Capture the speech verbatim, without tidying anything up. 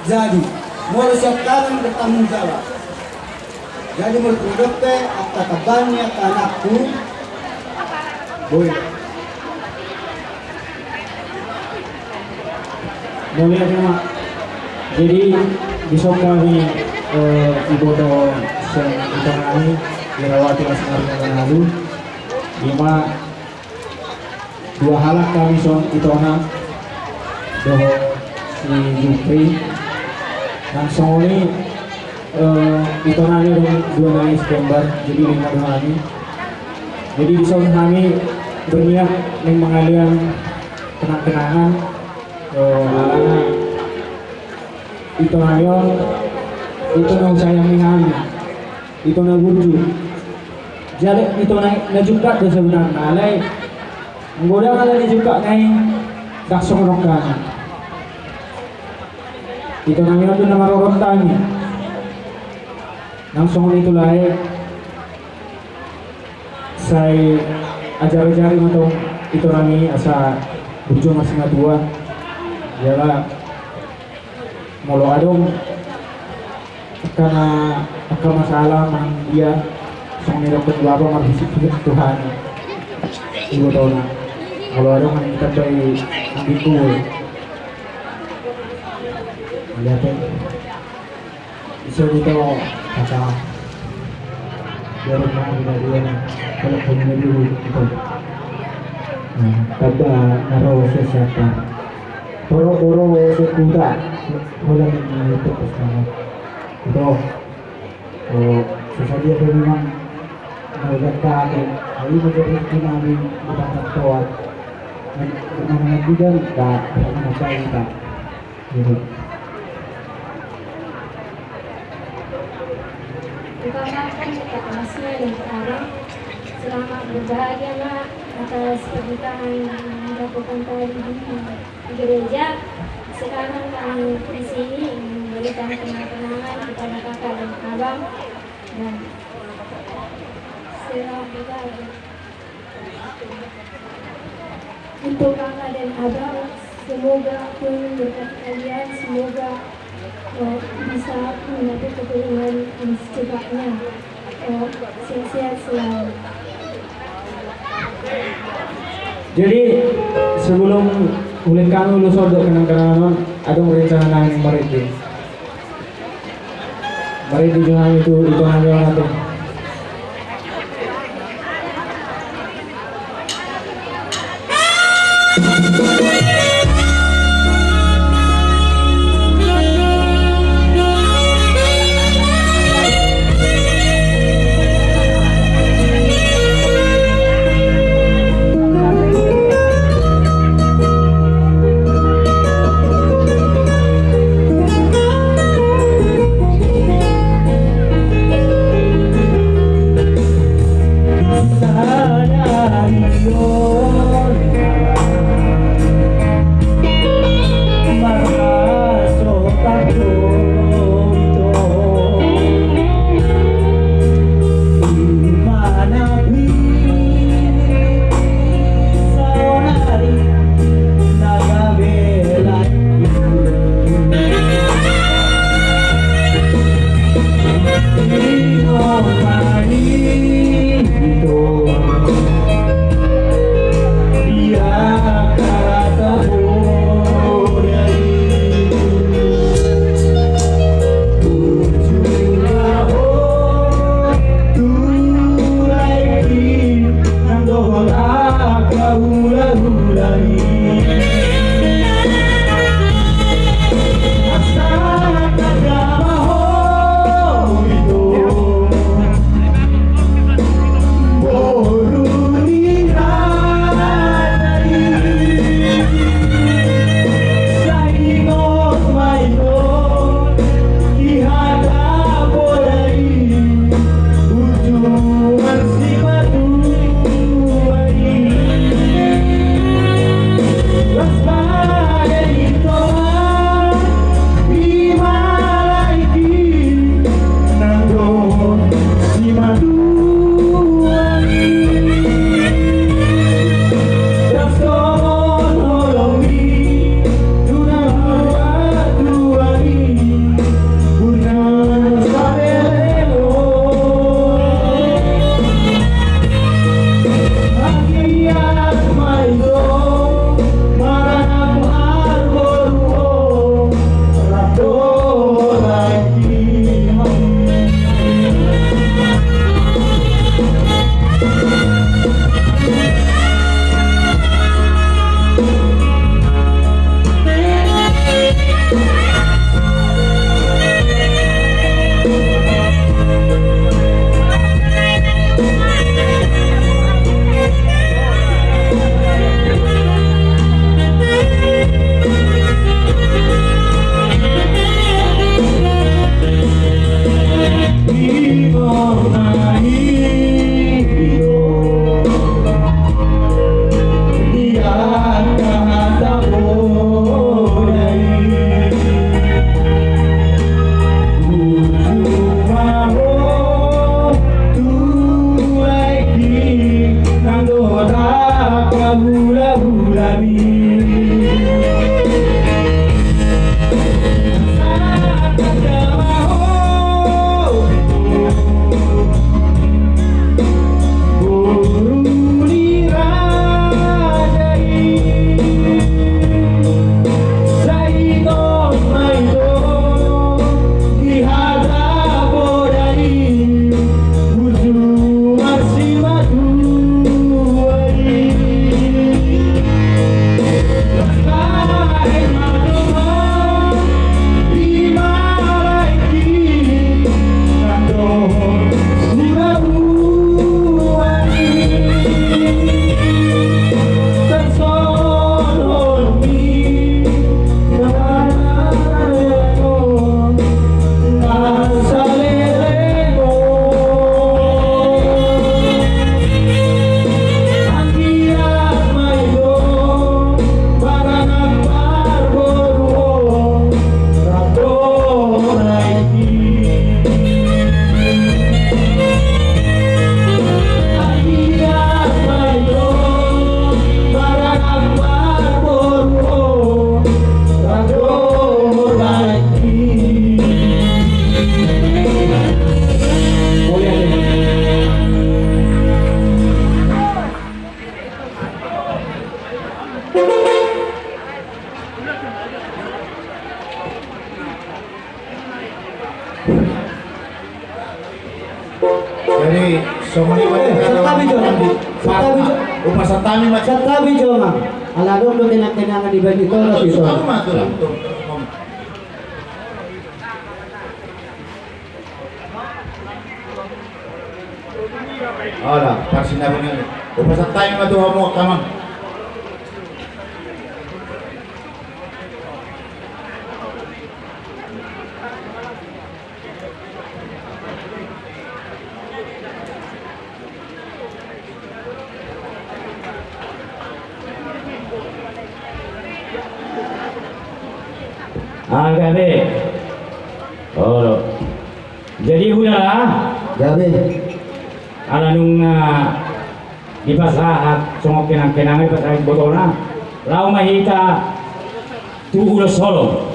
Jadi, molo sian hami bertanggung jawab. Jadi, molo tung dope angka tamban ni angka anakku, boi. Mauliate ma. Jadi, dison hami, eh, diboto sian ito nami, Irawati Las Marga Manado. Ima dua halak hami, songon itona dohot si Jupri. Nang songon i, eh, ito nami dohot dua nai si kembar, jadi lima do hami. Jadi dison hami berniat naeng mangalean kenang-kenangan, eh, alana ito nami on, ito na husayangi hami, ito na burju. Jala ito na, na jungkat do sebenarna, alai anggo dang ala ni jungkatna i, ndang songon on hami. Ito nami on do na marorot hami. Nang songon i tu lae, sai ajar-ajari ma tong ito nami asa burju marsingatua. Jala molo adong angka na, angka masalah manang dia, songon nidok ni bapa, marbisik-bisik tu hami, ibotona. Molo adong, hami tambai ambingku. Mauliate. Iso dito kata. Biar rumah kita dia. Kalau kami dulu itu. Nah, tambah naruh sesuatu. Boro-boro sekuta. Holan na itu pas nama. Ito, eh, sesadia pe memang na udah kate. Ayo, menjadi rezeki nami di pasar toat. Mana bidan, tak, tak mana baik, tak. Gitu. Utamakan kekasihnya dan sekarang. Selamat berbahagia, Nak, atas pernikahan yang dilakukan tadi di gereja. Sekarang kami di sini ingin memberikan kenang-kenangan kepada kakak dan abang, dan selamat berbahagia. Untuk kakak dan abang, semoga Tuhan memberkati kalian, semoga bisa mendapat keturunan yang secepatnya. Sehat-sehat selalu. Jadi, sebelum ulihon hami ulos on dohot kenang-kenangan on, adong rencana nami marende. Marende jo hami tu ito nami on ate. Songon i ma. Eh, santabi jo. Santabi jo. Upa santabi ma. Santabi jo ma. Ala adong do kenang-kenangan di bani tona tu tona. Ala, parsinabungan. Upa santabi ma tu hamu angka amang. Ah, gabe. Olo. Jadi, hula. Gabe. Ala nunga dipasahat songon kenang-kenangan, dipasahat ibotona. Laho ma hita tu ulos holong.